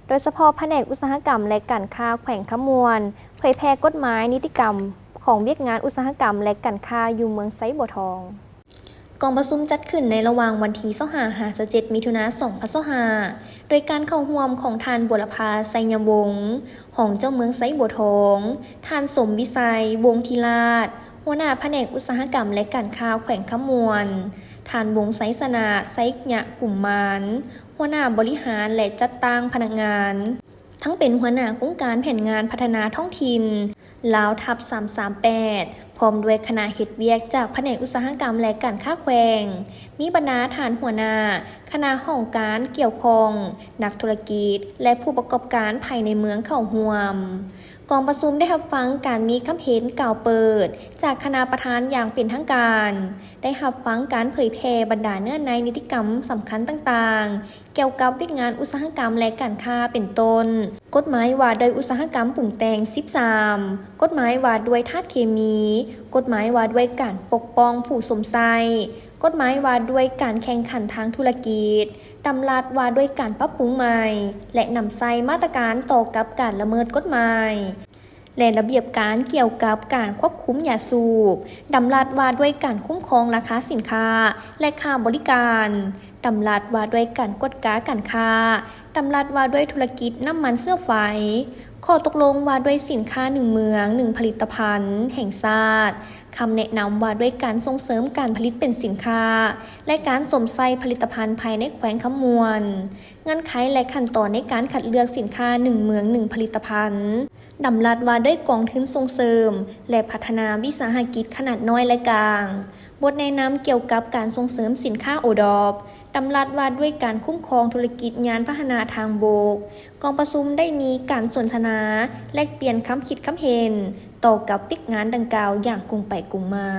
ໂດຍສະເພາະພະແນກອຸດສາຫະກຳ ແລະ ການຄ້າແຂວງຄຳມ່ວນ ເຜີຍແຜ່ກົດໝາຍນິຕິກຳຂອງວຽກງານອຸດສາຫະກຳ ແລະ ການຄ້າຢູ່ເມືອງໄຊບົວທອງ. ກອງປະຊຸມຈັດຂຶ້ນໃນລະຫວ່າງວັນທີຊາວຫ້າ ຫາ ຊາວເຈັດ ມິຖຸນາ ສອງພັນຊາວຫ້າ ໂດຍການເຂົ້າຮ່ວມຂອງທ່ານ ບົວລະພາ ໄຊຍະວົງ ຮອງເຈົ້າເມືອງໄຊບົວທອງ, ທ່ານ ສົມວິໄຊ ວົງທິລາດ ຫົວໜ້າພະແນກອຸດສາຫະກຳ ແລະ ການຄ້າແຂວງຄຳມ່ວນ, ທ່ານ ວົງໄຊຊະນະ ໄຊຍະກຸມມານ ຫົວໜ້າບໍລິຫານ ແລະ ຈັດຕັ້ງພະນັກງານ, ທັງເປັນຫົວໜ້າໂຄງການແຜນງານພັດທະນາທ້ອງຖິ່ນລາວ ທັບສາມສາມແປດ ພ້ອມດ້ວຍຄະນະເຮັດວຽກຈາກພະແນກອຸດສາຫະກຳ ແລະ ການຄ້າແຂວງ, ມີບັນດາທ່ານຫົວໜ້າຄະນະຫ້ອງການກ່ຽວຂ້ອງ, ນັກທຸລະກິດ ແລະ ຜູ້ປະກອບການພາຍໃນເມືອງເຂົ້າຮ່ວມ. ກອງປະຊຸມໄດ້ຮັບຟັງການມີຄຳເຫັນກ່າວເປີດຈາກຄະນະປະທານຢ່າງເປັນທາງການ, ໄດ້ຮັບຟັງການເຜີຍແຜ່ບັນດາເນື້ອໃນນິຕິກຳສຳຄັນຕ່າງໆ ກ່ຽວກັບວຽກງານອຸດສາຫະກຳ ແລະ ການຄ້າ ເປັນຕົ້ນ ກົດໝາຍວ່າດ້ວຍອຸດສາຫະກຳປຸງແຕ່ງ ສິບສາມ, ກົດໝາຍວ່າດ້ວຍທາດເຄມີ, ກົດໝາຍວ່າດ້ວຍການປົກປ້ອງຜູ້ຊົມໃຊ້, ກົດໝາຍວ່າດ້ວຍການແຂ່ງຂັນທາງທຸລະກິດ, ດຳລັດວ່າດ້ວຍການປັບປຸງໃໝ່ ແລະ ນຳໃຊ້ມາດຕະການຕໍ່ກັບການລະເມີດກົດໝາຍ ແລະ ລະບຽບການກ່ຽວກັບການຄວບຄຸມຢາສູບ, ດຳລັດວ່າດ້ວຍການຄຸ້ມຄອງລາຄາສິນຄ້າ ແລະ ຄ່າບໍລິການ, ດຳລັດວ່າດ້ວຍການກວດກາການຄ້າ, ດຳລັດວ່າດ້ວຍທຸລະກິດນ້ຳມັນເຊື້ອໄຟ, ຂໍ້ຕົກລົງວ່າດ້ວຍສິນຄ້າໜຶ່ງເມືອງໜຶ່ງຜະລິດຕະພັນແຫ່ງຊາດ, ຄຳແນະນຳວ່າດ້ວຍການສົ່ງເສີມການຜະລິດເປັນສິນຄ້າ ແລະ ການສວມໃສ່ຜະລິດຕະພັນພາຍໃນແຂວງຄຳມ່ວນ, ເງື່ອນໄຂ ແລະ ຂັ້ນຕອນໃນການຄັດເລືອກສິນຄ້າໜຶ່ງເມືອງໜຶ່ງຜະລິດຕະພັນ, ດຳລັດວ່າດ້ວຍກອງທຶນສົ່ງເສີມ ແລະ ພັດທະນາວິສາຫະກິດຂະໜາດນ້ອຍ ແລະ ກາງ, ບົດແນະນຳກ່ຽວກັບການສົ່ງເສີມສິນຄ້າໂອດອບ, ດຳລັດວ່າດ້ວຍການຄຸ້ມຄອງທຸລະກິດຍານພາຫະນະທາງບົກ. ກອງປະຊຸມໄດ້ມີການສົນທະນາ ແລກປ່ຽນຄຳຄິດຄຳເຫັນຕໍ່ກັບວຽກງານດັ່ງກ່າວຢ່າງກົງໄປກົງມາ.